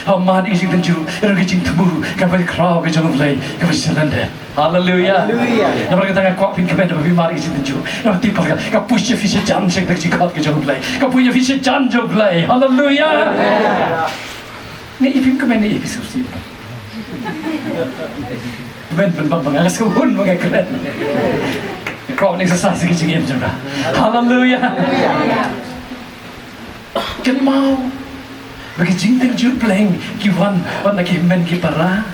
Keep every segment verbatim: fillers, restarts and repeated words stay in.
Phi mad ïa ka jingtynjuh, ïa ka jingthmu, kaba khraw ka jong U Blei, kaba surrender. Haleluya. Haleluya. Namar kata nga kwah phin kmen ba phi mad ïa ka jingtynjuh. Namar te phi ka, ka poi ïa phi sha jan sha ka jingkhot ka jong U Blei. Ka poi ïa phi sha jan jong U Blei. Haleluya. Ngi ïa phi kmen ïa phi sngewsih. Kmen ban bang bang nga sngewhun ba nga kmen. Kwah ïa ka sa sa ka jingim jong nga. Haleluya. Kynmaw ba ki jingtynjuh pleng ki wan, wan na ki hynmen ki para.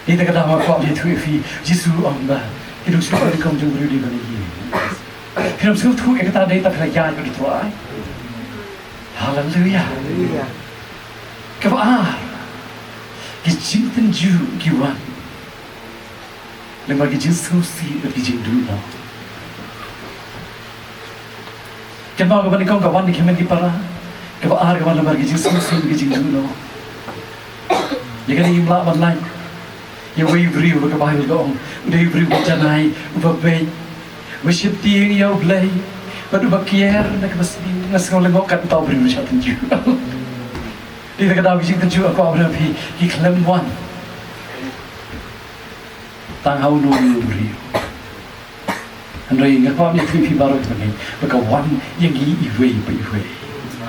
Ïa kata ka daw nga kwah ban ïathuh ïa phi, Jisu u ong ba ki nongshun pynïaid jong u briew dei ban ïa. Phi nym sngewthuh ïa kata dei ta phi la ïaid bad u Trai. Haleluya. Haleluya. Kaba ar, ki jingtynjuh ki wan lyngba ki jingsngewsih bad ki jingduh noh. Kynmaw kaba nyngkong ka wan na ki hynmen ki para. Kaba ar ka wan lyngba ki jingsngewsih bad ki jingduh noh. Ïa kane ngim lah ban lait ïa uwei u briew ba ka Baibl ka ong u dei u briew uba janai, uba beit, uba sheptieng ïa U Blei bad uba kiar na kaba sniew. Nga sngew lyngngoh kat uta u briew u shah tynjuh. Dei ta ka daw ki jingtynjuh, nga kwah ban ong ïa phi, ki khlem wan tang ha uno uno u briew. Hynrei nga kwah ban ïathuh ïa phi baroh kane ba ka wan ïa ngi iwei pa iwei.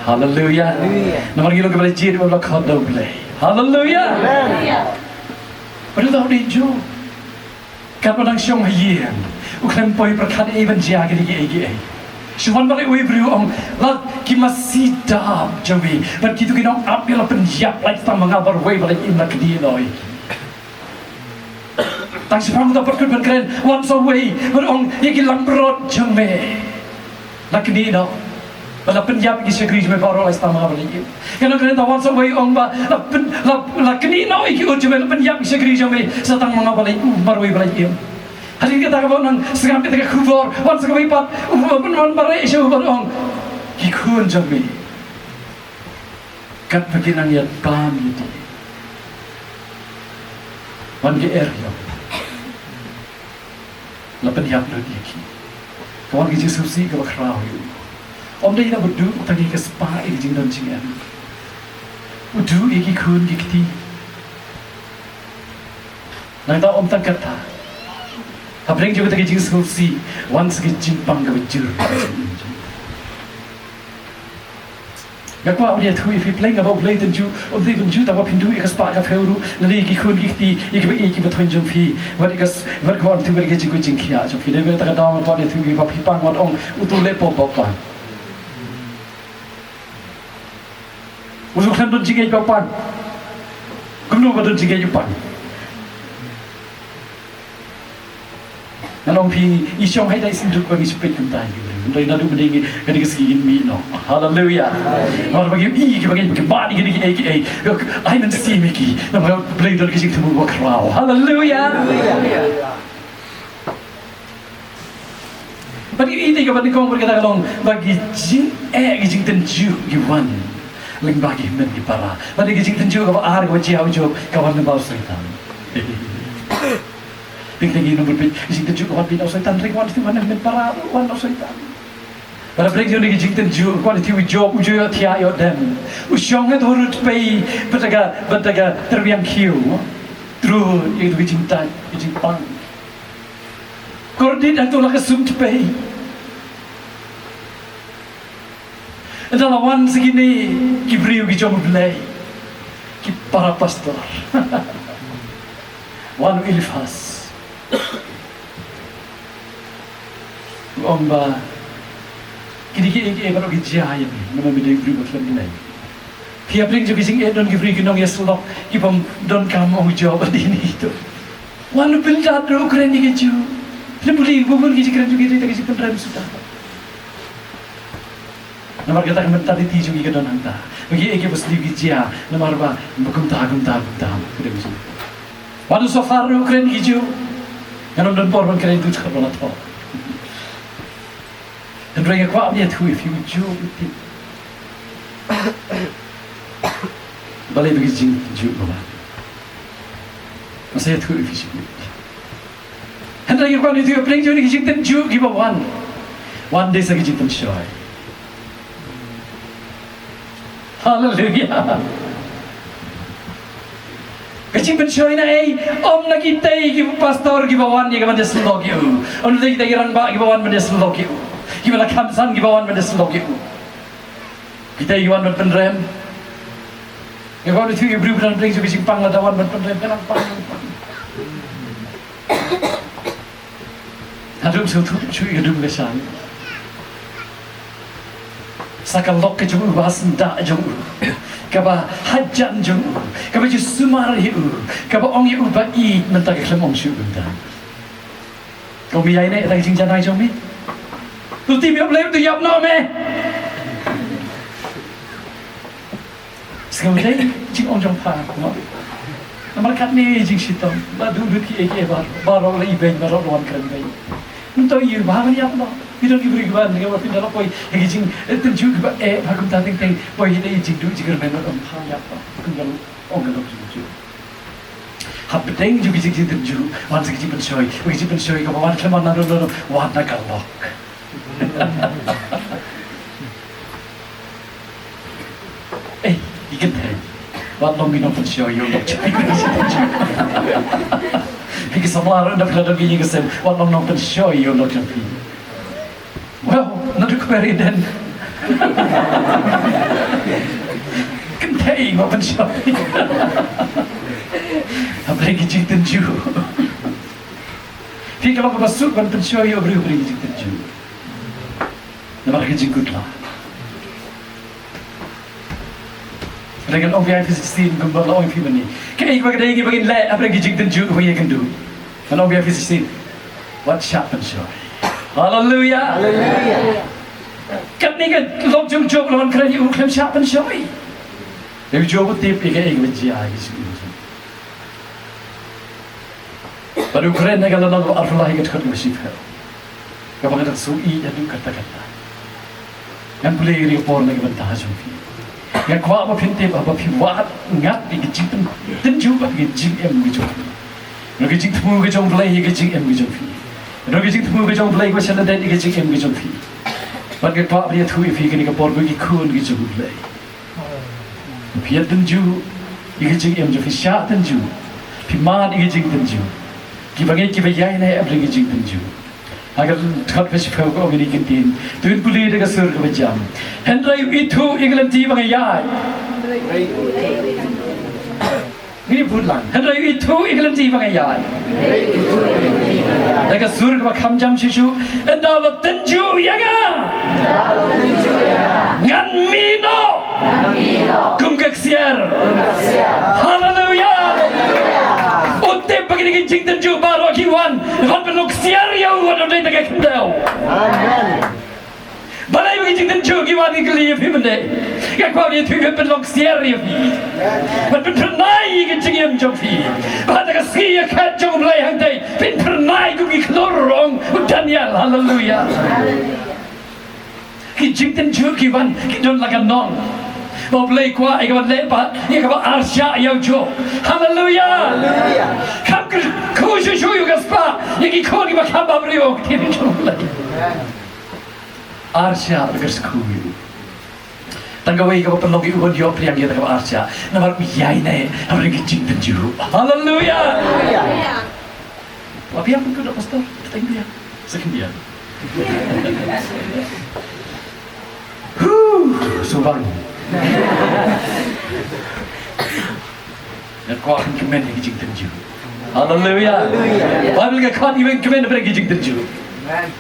Haleluya. Haleluya. Namar ngi long kiba la jied, ba la khot da U Blei. Haleluya. Amen. Ba dei tang u dei Job. Katba u dang shong ha ïing, u khlem poi pyrkhat ei ban jia kiei kiei. Shu wan bad uwei u briew u ong, la ki masi dab jong me bad kito ki nongap me la pynïap, la ki tang ma nga baroh, ba la im, la knieh noh ïa ki. Tang shaphang uta u pyrkhat ban kren, wan sa uwei bad u ong, ïa ki langbrot jong me la knieh noh bad la pynïap ïa ki shakri jong me baroh, la ki tang ma nga ba la im. Ka nongkren uta wan sa uwei u ong ba la pyn, la, la knieh noh ïa ki ut jong me, la pynïap ïa ki shakri jong me, sa tang ma nga ba la im, baroh, ba la im. Hadien kata kaba u nang sngap ïa kata ka khubor, wan sa kawei pat, u wan, wan mareh sha u bad u ong, ki khun jong me, katba ki nang ïaid bam ïa ki, wan ki er ïa u, la pynïap lut ïa ki. Ka wan ka jingsngewsih kaba khraw ïa u. Ym dei na ba u duh tang ïa ka spah ïa ka jingdon jingem, u duh ïa ki khun ki kti. Nangta ym tang katta, hapdeng jong kata ka jingsngewsih wan sa ka jingpang kaba jur. Nga kwah ban ïathuh ïa phi, pleng kaba U Blei u tynjuh, um dei ban ju tang ba phin duh ïa ka spah ka phew ruh, lane ïa ki khun ki kti, ïa kiba ïeit kiba thoiñ jong phi, wat ïa ka s-, wat ka wan, wat ïa ka jingkhuid jingkhiah jong phi. Dei kata ka daw nga kwah ban ïathuh ïa phi, ba phi pang, wat ong uto u leh pop ba pang. Uto u khlem don jingngeit ba pang. Kumno ba don jingngeit u pang? Ngan ong phi, ngi shong haduh shisha duk ba ngi shu peit kumta ïa ki briew. Hynrei naduh mynne ngi, kane ka sngi ngin mih noh. Haleluya. Namar ba ngi ïohi kiba ngi, kiba ngi, ngi, ngi, ngi, ai mynsiem ïa ki. Namar ba U Blei u don ka jingthmu ba khraw. Haleluya. Bad ngi ïohi kaba nyngkong bad kata ka long ba ki jingeh, ki jingtynjuh ki wan lyngba ki hynmen ki para. Bad ki jingtynjuh kaba ar kaba jia ha u Job ka wan lyngba u Soitan. Dei, dei, ngi ïohi ba ki jingtynjuh ka wan beit na u Soitan, hynrei ka wan sha u hynmen para ruh, wan na u Soitan. Bad hapdeng jong kine ki jingtynjuh, ka wan sha u Job, u ju ïohthiah ïoh dem. U shong ha u rud pei, bad da ka, bad da ka tyrbiang khiew. Trud ïa ki jingdait, ki jingpang. Kordit hangto la ka sum tpei. Ynda la wan sa kine ki briew ki jong U Blei, ki para pastor. Wan u Eliphas. U ong ba kine kiei kiei baroh ki jia ïa me, namar me dei u briew ba khlem Blei. Phi, hapdeng jong ki jingeh don ki briew ki nongïasyllok ki bym donkam, ong u Job, ha kine kito. Wan u Bildad ruh u kren ïa ki Jiw. Lem bun ki, bun ki jingkren jong ki dei tang ki jingpynrem suda. Namar kata ka mentality jong ki ka don hangta. Ba kiei kiei ba sniew ki jia namar ba kumta, kumta, kumta. Wan u Sophar ruh u kren ïa ki Jiw. Ngan ym don por ban kren ïa u, ka la thoh. Hynrei nga kwah ban ïathuh ïa phi, u Job u tip balei ba ki jingtynjuh ba wan. Nga sa ïathuh ïa phi shibit. Hynrei nga kwah ban ïathuh, hapdeng jong ki jingtynjuh kiba wan, wan dei sa ki jingpynshoi. Haleluya. Ka jingpynshoi na ei, ym na kitei ki pastor kiba wan ïa ka ban ïasyllok ïa u. Ym na kitei ki rangbah kiba wan ban ïasyllok ïa u. Kiba la kham san kiba wan ban ïasyllok ïa u. Kitei ki wan ban pynrem. Ïa ka wan ïa u briew ban pynrem, ka jingpang la da wan ban pynrem, ka nang pang, nang pang. Haduh shu thup shu ïa dum ka shang. Sa ka lok ka jong u, ba syndah jong u, kaba hajan jong u, kaba ju sumar ïa u, kaba ong ïa u ba ïeit mynta ka khlem ong shuh mynta. Ko mi ïaineh ïa ka jingjanai jong mi. Tu ti mi ïoh Blei tu ïap noh me. Sngewdei jingong jong pha kumno. Namar katne jingshitom ba dang dut kiei kiei ba, baroh la ibeiñ, baroh la wan kren beiñ. Nto ïa ba ban ïap ba. Ïa don i briew ba nga ba pynda la poi ïa ki jingtynjuh kiba eh ba kumta teng teng, poi ïa i jingduh jingkyrmen ba ym pha ïap ba. Kumta ong ka lok jingjuh. Hapdeng jong ki jingtynjuh wan sa ki jingpynshoi, ki jingpynshoi kaba wan khlem wan na rum rum, wan na ka lok. Ei, i kynthei. Wat long ki nongpynshoi ïa u lok jong phi. Phi ki samla ruh da phi la don ki ïing ki sem, wat long nongpynshoi ïa u lok jong phi. Wow, naduh kawei ruh den. Kynthei ba pynshoi. Hapdeng ki jingtynjuh. Phi ka long kaba suk ban pynshoi ïa u briew hapdeng ki jingtynjuh. Namar ka jingkut la. Hynrei ngan ong ïa phi shisien kumba la ong ïa phi mynne. Kaei kaba ka dei kaba ngin leh hapdeng ki jingtynjuh kaba ngin ïakynduh. Ngan ong ïa phi shisien. Wat shah pynshoi. Haleluia. Haleluia. Katne ka lok jong Job la wan kren ïa u khlem shah pynshoi. Dei u Job u tip ïa kaei kaba jia ïa ka jingim jong u. Bad u kren ha ka lynnong kaba arphew lai, ka dkhot kaba shiphew. Kaba nga dang shu ïeit haduh katta katta. Ngan pule ïa ka por na ka bynta jong phi. Nga kwah ba phin tip ba phi wad ngat ïa ka jingtynjuh bad ka jingim ka jong phi. Ruh ka jingthmu ka jong U Blei ïa ka jingim ka jong phi. Ruh ka jingthmu ka jong U Blei kaba sha lyndet ïa ka jingim ka jong phi. Bad nga kwah ban ïathuh ïa phi kane ka por, ko ki khun ki jong U Blei. Phi ïa tynjuh ïa ka jingim jong phi, shah tynjuh. Phi mad ïa ka jingtynjuh. Kiba ngeit kiba ïaineh hapdeng ka jingtynjuh. Ha ka dkhot kaba shiphew ka ong ïa kane ka ktien. To ngin pule da ka sur kaba jam. Hynrei u ithuh ïa ka lynti ba nga ïaid. Ngi bud lang. Hynrei u ithuh ïa ka lynti ba nga ïaid. Da ka sur kaba kham jam shisha. Ynda u la tynjuh ïa nga, ngan mih noh kum ka ksiar. Haleluia. U tip ba kine ki jingtynjuh baroh ki wan ban pynlong ksiar ïa u wat u dei tang ka khyndew. Amen. Balei ba ki jingtynjuh ki wan ki kylli ïa phi mynne? Nga kwah ïa phi ban pynlong ksiar ïa phi. Ban pynphyrnai ïa ka jingim jong phi. Ba ha ka sngi ïa ka jong U Blei hangtei phin phyrnai kum ki khlur, ong u Daniel. Haleluia. Ki jingtynjuh ki wan ki don la ka nong. Ba U Blei kwah ïa kaba leh ba ïa kaba arshah ïa u Job. Haleluia. Haleluia. Kam kyrkhu shuh shuh ïa ka spah ïa ki khun kiba kham bapli, ong ka ktien jong U Blei. Arshah, kyrkhu ïa u. Tang kawei kaba pynlong ïa u ban ïoh pdiang ïa kaba arshah. Namar u ïaineh hapdeng ki jingtynjuh. Haleluia. Haleluia. Wa biang pynkup da pastor, tang biang. Sa khyndiat. Huh, subang. Nga kwah ban kmen ïa ki jingtynjuh. Haleluia. Haleluia. Bible ka khot ïa ban kmen ïa ki jingtynjuh. Amen.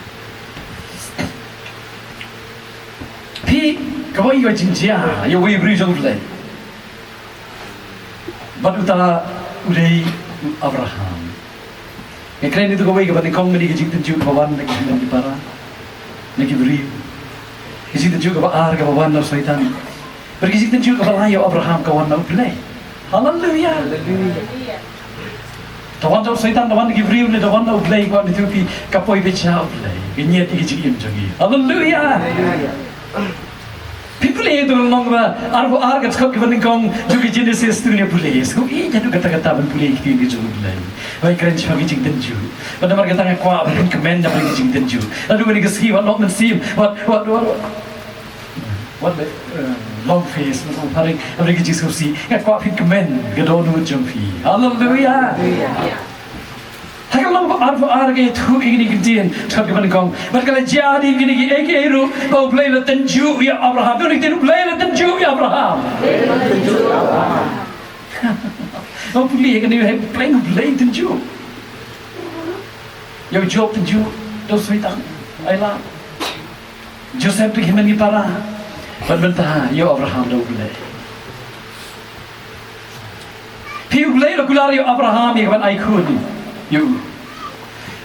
Phi, kawei ka jingjia ïa uwei u briew jong U Blei. Bad uta u dei u Abraham. Nga kren ïa uta kawei kaba nyngkong mynne, ka jingtynjuh kaba wan na ki hynmen ki para, na ki briew. Ka jingtynjuh kaba ar kaba wan na u Soitan. Bad ka jingtynjuh kaba lai ïa u Abraham ka wan na U Blei. Haleluia. Haleluia. Da wan na u Soitan, da wan na ki briew ne da wan na U Blei, ka wan na U Blei, ka poi beit sha U Blei. Ka ñiad ïa ka jingim jong ngi. Haleluia. Haleluia. Phi pule ïa uta u lynnong ba arphew ar, ka dkhot kaba nyngkong jong ka Genesis, to ngin ïa pule. Sngewbha ïa uta katta katta ban pule ïa ka ktien ka jong U Blei. Ba kren shaphang ka jingtynjuh. Bad namar kata nga kwah ban kmen shaphang ka jingtynjuh. Lada kane ka sngi wat noh mynsiem, wat, wat, wat, wat. Wat, eh, Long face, long phareng, ynda ka jingsngewsih, nga kwah phin kmen, ka dohnud jong phi. Haleluia. Ha ka lynnong arphew ar ka ïathuh ïa kine ki ktien, ka ban kong. Bad ka la jia hadien kine kiei kiei ruh, ba U Blei u la tynjuh ïa u Abraham. Te kane ka ktien U Blei u la tynjuh ïa u Abraham. Ba pule ïa kane, hynrei U Blei u tynjuh. Ïa u Job tynjuh, da u soitan. Ai la. Joseph te ki hynmen ki para. Bad mynta ïa u Abraham da U Blei. Phi, U Blei u la kular ïa u Abraham ïa ka ban ai khun ïa u.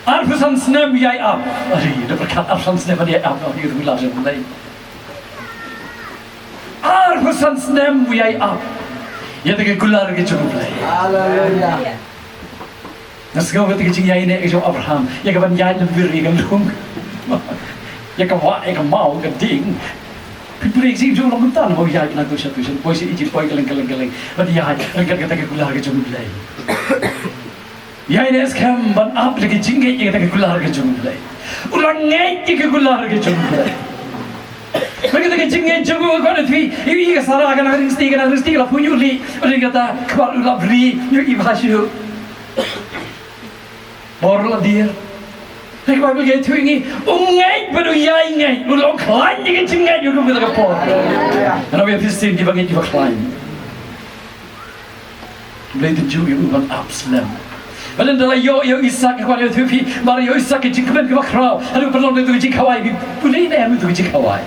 Arphew san snem u ïai ap. Ari, da pyrkhat arphew san snem u ïai ap, ïa ka kular jong U Blei. Arphew san snem u ïai ap. Ïa kata ka kular ka jong U Blei. Haleluia. Nga sngew kata ka jingïaineh ka jong u Abraham, ïa ka ban ïaid lynwir ïa ka lum. Ïa ka wah, ïa ka maw, ïa ka ding. Phi pule ka jingim jong u long kumta, u ïaid na tu sha tu sha, poi sha Ijipt, poi kylleng kylleng kylleng. Ban ïaid ryngkat kata ka kular ka jong U Blei. Ïaineh skhem ban ap da ka jingngeit ïa kata ka kular ka jong U Blei. U la ngeit ïa ka kular ka jong U Blei. Bad kata ka jingngeit jong u, nga kwah ïathuh ïa phi, ïa ka Sara ka nang ring sting, ka nang ring sting, la pun ïoh lieh. Bad kata ka khmat u la bri, ïoh i bha shuh. Bor la dier. Te ka Baibl ka ïathuh ïa ngi, u ngeit bad u ïai ngeit, u long khlaiñ ïa ka jingngeit ïa u kum kata ka por. Hynrei ïa phi shisien kiba ngeit kiba khlaiñ. Blei tynjuh ïa u ban ap slem. Bad ynda la ïoh ïa u Isaak, nga kwah ïathuh ïa phi, mar ïa u Isaak ka jingkmen kaba khraw. Haduh pynlong ïa u ka jingkhawai, phi pule ne em ïa u ka jingkhawai.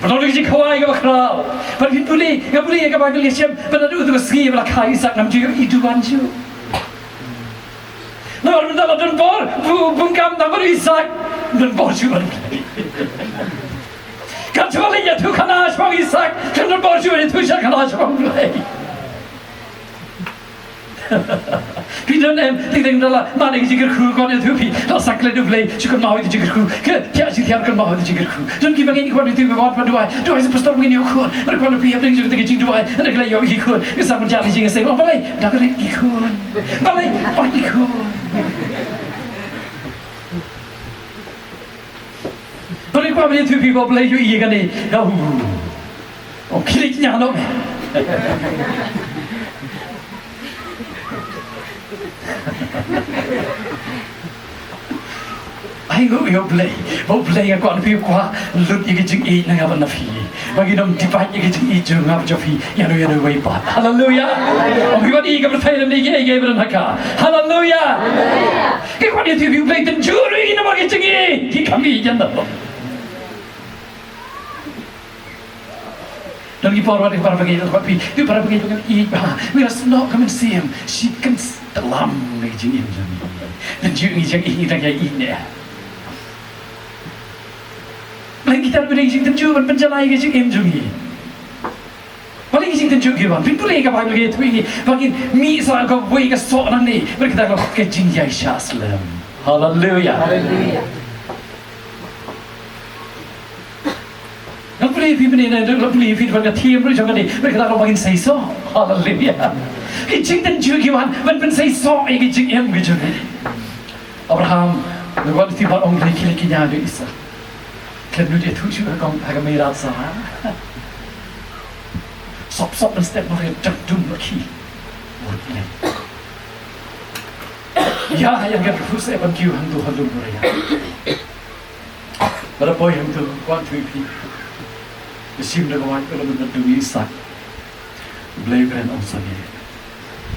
Pynlong ïa u ka jingkhawai kaba khraw. Bad phi pule, nga pule ïa ka Baibl ka shem, bad haduh ïa u ka sngi ba la kha u Isaak ngam ju ïohi duwan shuh. Namar mynta la don bor, bu, bun kam namar u Isaak, don bor shuh bad u Blei. Kat shuwa leit ïathuhkhana shaphang u Isaak, kan don bor shuh ban ïathuhkhana shaphang u Blei. Phi don em, teng teng da la mad ïa ka jingkyrkhu, kwah ïathuh ïa phi, la sak klet u Blei, shu kynmaw ïa ka jingkyrkhu, ka thiah jingthiah kynmaw ïa ka jingkyrkhu. Don kiba ngeit, kwah ïathuh ïa phi, wat ba duwai, duwai sa pastor ba ngin ïoh khun, bad kwah ïathuh ïa phi hapdeng jong kata ka jingduwai, hynda ki la ïoh ki khun, ki sa pynjah ïa ka jingïaseng, oh Blei, da ka ri ki khun. Blei, oh ki khun. Bad kwah ban ïathuh ïa phi ba U Blei u ïohi ïa kane. Ïa u. Oh, khie leit ñiah noh. Ai nguh ïa U Blei. Ba U Blei nga kwah phi kwah lut ïa ka jingïeit na nga bad na phi. Ba ngin ym dibat ïa ka jingïeit jong nga bad jong phi ïa uno ïa uno uwei pat. Haleluia. Ym phi wan ïeit ka pyrthei lane ïa kiei kiei ba don ha ka. Haleluia. Ki kwah ïa U Blei tynjuh ruh ïa namar ka jingïeit. Ki kam ïeit ïa na. Don ki por wat ki para bangeit, wat phi, ki para bangeit, bangeit ïeit bha. Ngi la snoh ka mynsiem, shi kynstem ïa ka jingim jong ngi. Tynjuh ïa ka jingïeit, ïeit ïa ka jingïeit ne. Lane kita ruh ki dei ki jingtynjuh ban pynjlan ïa ka jingim jong ngi. Balei ki jingtynjuh ki wan? Phin pule ka Baibl ka ïathuh ïa ngi ba ngin mih sa kawei ka soh nangne, bad kita ka long ka jingïaishah slem. Haleluia. Haleluia. Nga pule ïa phi mynne, nga pule ïa phi ban ka theme ruh jong kane, bad kata ka long ba ngin seisoh. Haleluia. Ki jingtynjuh ki wan ban pynseisoh ïa ki jingim ki jong ngi. Abraham, nga wan, u Blei u ong, khie leit kynñia ïa u Isaak. Khlem nud ïathuh shuh ha ka, ha ka mei Sara. Sop sop ban step mar ïa dang dum la khie. Bor ïa. Ïa, ïa ka phu se ban kiew hangto ha lum Moriah. Bad da poi hangto, kwah ïathuh ïa phi. Ka shim da ka wait, ka la mynta dum ïa u Isaak. U Blei u kren ong sangeh.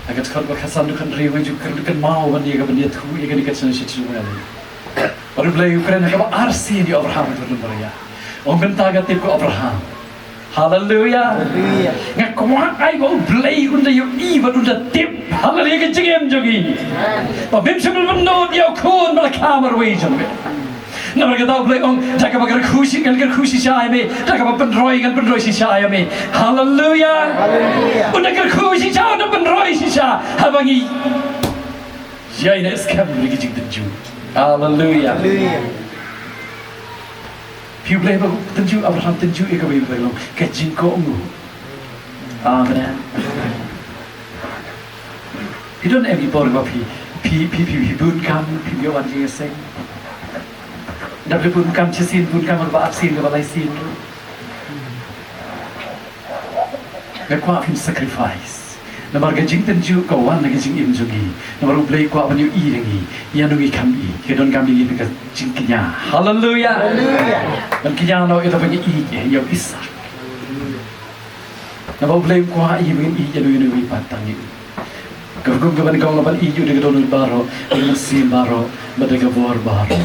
Ha ka dkhot ba khatsan dkhot hynriew, ju kren kynmaw ban ïa ka ban ïathuh ïa kane ka shisha shisha. Bad U Blei u kren ha kaba arsien ïa u Abraham ha lum Moriah. Ong mynta ka tip ko Abraham. Haleluia. Haleluia. Nga kwah ai ba U Blei un da ïohi bad un da tip. Haleluia, ka jingim jong ngi. Ba mem shym nud ïa u khun ba la kha marwei jong me. Namar kata U Blei ong, da kaba kyrkhu shi-, ngan kyrkhu shisha ïa me, da kaba pynroi ngan pynroi shisha ïa me. Haleluia. Haleluia. Un da kyrkhu shisha, un da pynroi shisha. Haba ngi ïaineh skhem ïa ki jingtynjuh. Haleluia. Haleluia. Phi, U Blei ba tynjuh, Abraham tynjuh ïa kaba U Blei long ka jingkohnguh. Amen. Phi don em ki por ba phi, phi, phi, phi, phi bun kam, phi ïoh wan jingïaseng. Da phi bun kam shisien, bun kam kaba arsien, kaba laisien. Nga kwah phin sacrifice. Namar ka jingtynjuh ka wan na ka jingim jong ngi. Namar U Blei u kwah ban ïohi ïa ngi. Ïa ngi kham i. Ka donkam ïa ngi ka jingkñia. Haleluya. Haleluya. Ban kñia noh ïa kaba ngi ïeit ïa u Isaak. Namar U Blei u kwah ïa ngi ban ïeit ïa u, ïa u, ïa u pat tang ïa u. Ka hukum kaba nyngkong, ban ïeit ïa u da ka dohnud baroh, da ka mynsiem baroh, bad da ka bor baroh.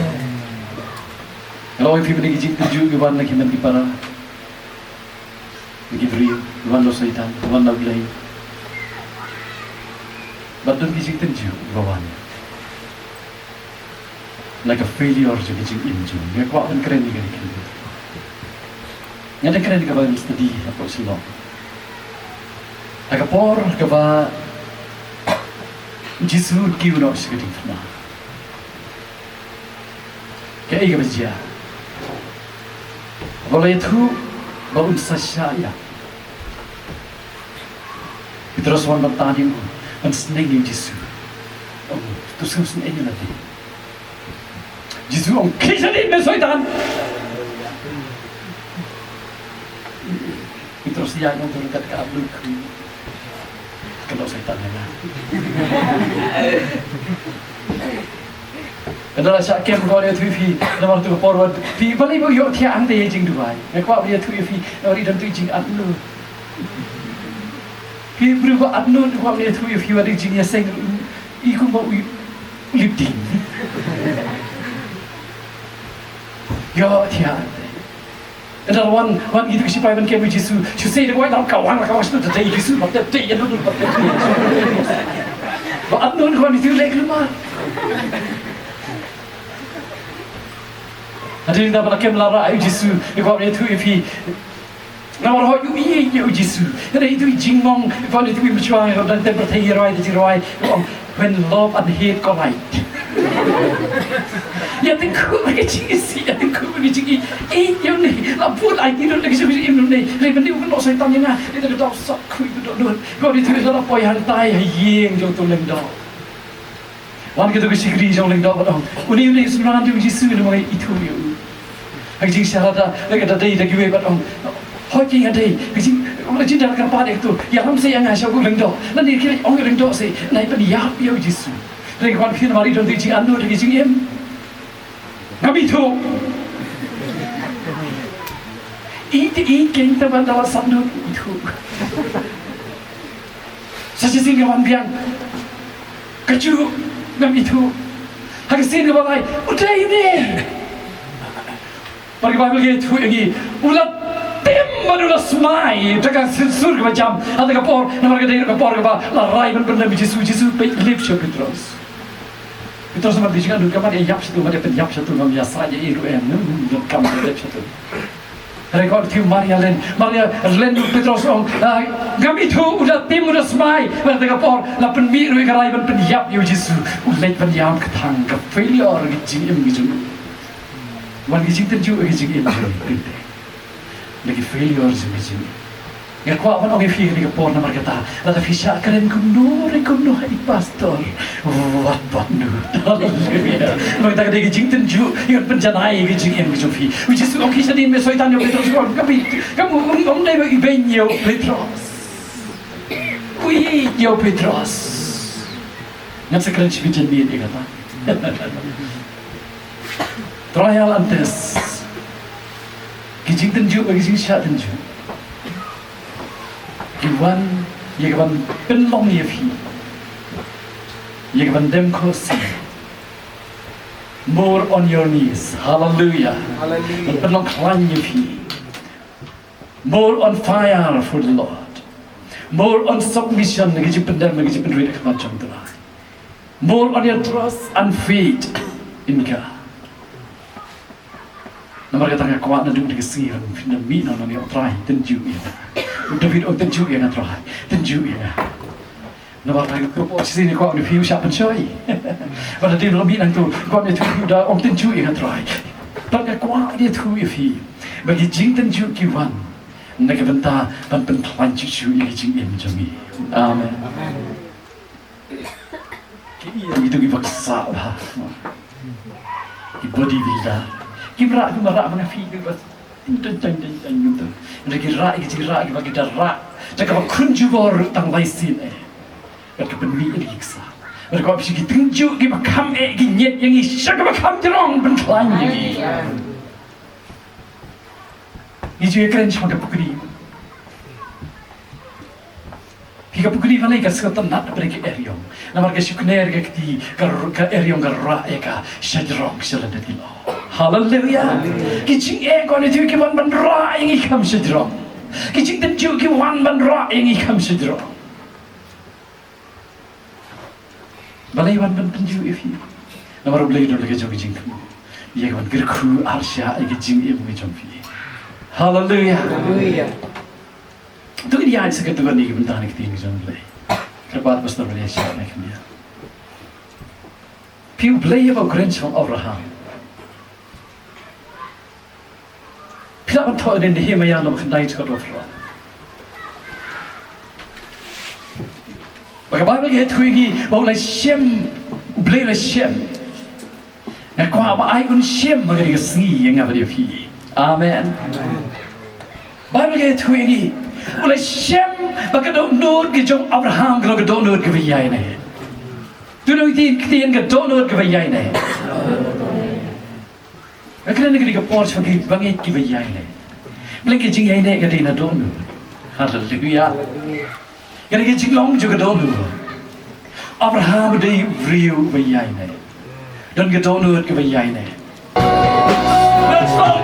Nga ong ïa phi ba ki jingtynjuh ki wan na ki hynmen ki para. Ki briew, wan na u Soitan, wan na U Blei. Bad don ki jingtynjuh kiba wan na ka failure jong ka jingim jong ngi. Nga kwah ban kren ïa kane ka. Nga dang kren ïa kaba ngi study hapoh Shillong. Ha ka por kaba u Jisu u kiew noh sha ka diengphna. Kaei kaba jia? Ba la ïathuh ba un sa shah ïap. Petros wan ban tan ïa u, ban sneng ïa u Jisu. Ong, to sngewsynei ïa lade. Jisu ong, khie sha lade me Soitan. Petros ïa ong, to ryngkat ka ap lut. Ka long Soitan ïa nga. Ynda la shah kem, nga kwah ban ïathuh ïa phi, namar tu ka por wat phi balei ba ïoh thiah hangta ïa jingduwai. Nga kwah ban ïathuh ïa phi, namar i don tu i jingatnud. Phi briew ba atnud, nga kwah ban ïathuh ïa phi, wat i jingïaseng i kumba u lip ding. Ïoh thiah hangta. Ynda wan, wan kito ki sipai ban kem ïa u Jisu. Shu sei da ka wai, da ka wan, da ka wan sha tu, da dei Jisu, bad da dei ïa u, bad da dei. Ba atnud wan kito leh kulmar. Hadien da ba la kem la rah ïa u Jisu, ïa ka wan ïathuh ïa phi. Namar hooid u ïeit ïa u Jisu. Ynda ïa u jingmong, ïa ka wan ïathuh ïa u Jisu, ïa ka dang tem pyrthei ïa rwai, da jingrwai. Ong, when love and hate collide. Ïa tyngkhuh ka jingïaseng, ïa tyngkhuh ka jingïeit. Ïeit ïa une, la bun ai ti lut da ka jingim une. Lei ban ïoh ban noh Soitan ïa nga, lei da ka daw sap khuid ka dohnud. Ko ri tu da la poi hangtai ha ïing jong uto u lyngdoh. Wan kito ki shakri jong u lyngdoh bad ong, une, une u synran jong u Jisu, une ma ngi ithuh ïa u. Ha ka jingshisha da, da ka da dei da kiwei bad ong, hooid nga dei, ka jing, ka jing da la kyrpad ïa kito, ïalam sa ïa nga sha u lyngdoh. Lane ki ong ïa u lyngdoh sa, nai pynïap ïa u Jisu. Hynrei ka wan phi namar i don ka jingangnud ha ka jingim. Ngam ithuh. I te i keiñ te ban da la sat nud ithuh. Sa shisien ka wan biang. Kajuh ngam ithuh. Ha ka sien kaba lai, u dei ne. Bad ka Baibl ka ïathuh ïa ngi, u la tim bad u la smai da ka sur kaba jam. Ha kata ka por, namar ka dei ka por kaba la rai ban pyndem ïa u Jisu, u Jisu peit lip sha u Petros. Petros, namar ka jingangnud, ka mat ïa ïap sha tu, mat ïa pynïap sha tu, ngam ïa said ïa i ruh em, ngam kam lip sha tu. Hynrei ka ong ïa u Maria Len, Maria Len, u Petros u ong, ah, ngam ithuh, u da tim, u da smai. Bad ha kata ka por la pynmih ruh ïa ka rai ban pynïap ïa u Jisu. U leit ban ïam kthang, ka failure ka jingim ka jong u. Wan ka jingtynjuh ka jingim jong u. Na ki failure jong ka jingim. Nga kwah ban ong ïa phi ha kane ka por namar kata, lada phi shah kren kumno re kumno ha i pastor, wat bad nud. Haleluya. Namar kata ka dei ka jingtynjuh, ïa ka pynjanai ka jingim ka jong phi. U Jisu u ong, khie shadien me Soitan, ïa u Petros, u ong, ka phi, kam, um, um dei ba i beiñ ïa u Petros. U ïeit ïa u Petros. Ngan sa kren shi minit ïa kata. Trial and test. Ki jingtynjuh, ki jingshah tynjuh. Ki wan ïa ka ban pynlong ïa phi. Ïa ka ban dem khohsiew. More on your knees. Hallelujah. Hallelujah. Ban pynlong khlaiñ ïa phi. More on fire for the Lord. More on submission, ki jingpyndem, ki jingpynrit ha khmat jong u Trai. More on your trust and faith in God. Namar kata nga kwah naduh kane ka sngi ruh phin da mih noh nangne, ong Trai, tynjuh ïa nga. U David u ong, tynjuh ïa nga Trai, tynjuh ïa nga. Namar kata ka por shisien nga kwah ong ïa phi u shah pynshoi. Bad hadien ba la mih nangto, kwah ïathuh ïa u da ong, tynjuh ïa nga Trai. Bad nga kwah ïathuh ïa phi ba ki jingtynjuh ki wan na ka bynta ban pynkhlaiñ shuh shuh ïa ka jingim jong ngi. Amen. Amen. Ki ïa kito kiba ksah bha. Ki body builder. Kim rah, kim rah, mana phi kiba Teng teng teng teng teng. Hynrei ki rah ïa ki jingrah kiba ki da rah da kaba khun jubor tang lai sien eh. Bad ka pynmih ïa ki ksa. Bad ka pynmih ïa ki tyngjuh kiba kham eh, ki ñiad ïa ngi sha kaba kham jrong ban khlaiñ ïa ngi. Ngi ju ïakren shaphang ka pukri. Phi, ka pukri balei ka sngewtynnat, balei ka eriong? Namar ka shu kner ka kti, ka r-, ka eriong ka rah ïa ka sha jrong sha lyndet ki lyoh. Haleluia. Ki jingeh kine ki wan ban rah ïa ngi kham sha jrong. Ki jingtynjuh ki wan ban rah ïa ngi kham sha jrong. Balei wan ban tynjuh ïa phi? Namar U Blei u don la ka jong ka jingthmu ïa ka ban kyrkhu arshah ïa ka jingim ka jong phi. Haleluia. Haleluia. To ngin ïaid sha ka duwan ïa ka bynta na ka ktien ka jong U Blei. Kyrpad Pastor Blei sha na ka ktien. Phi, U Blei haba u kren sha u Abraham, phi lah ban thoh ïa Nehemiah lynnong khyndai dkhot arphew. Ba ka Baibl ka ïathuh ïa ngi ba u la shem, U Blei u la shem. Nga kwah ba ai un shem ha kane ka sngi ïa nga bad ïa phi. Amen. Baibl ka ïathuh ïa ngi, u la shem ba ka dohnud ka jong u Abraham ka long ka dohnud kaba ïaineh. To ngin ïa ktien, ka dohnud kaba ïaineh. Nga kren ha kane ka por shaphang kiba ngeit kiba ïaineh. Balei ka jingïaineh ka dei na dohnud? Haleluia. Ka dei ka jinglong jong ka dohnud. Abraham u dei u briew uba ïaineh. Don ka dohnud kaba ïaineh. Let's go.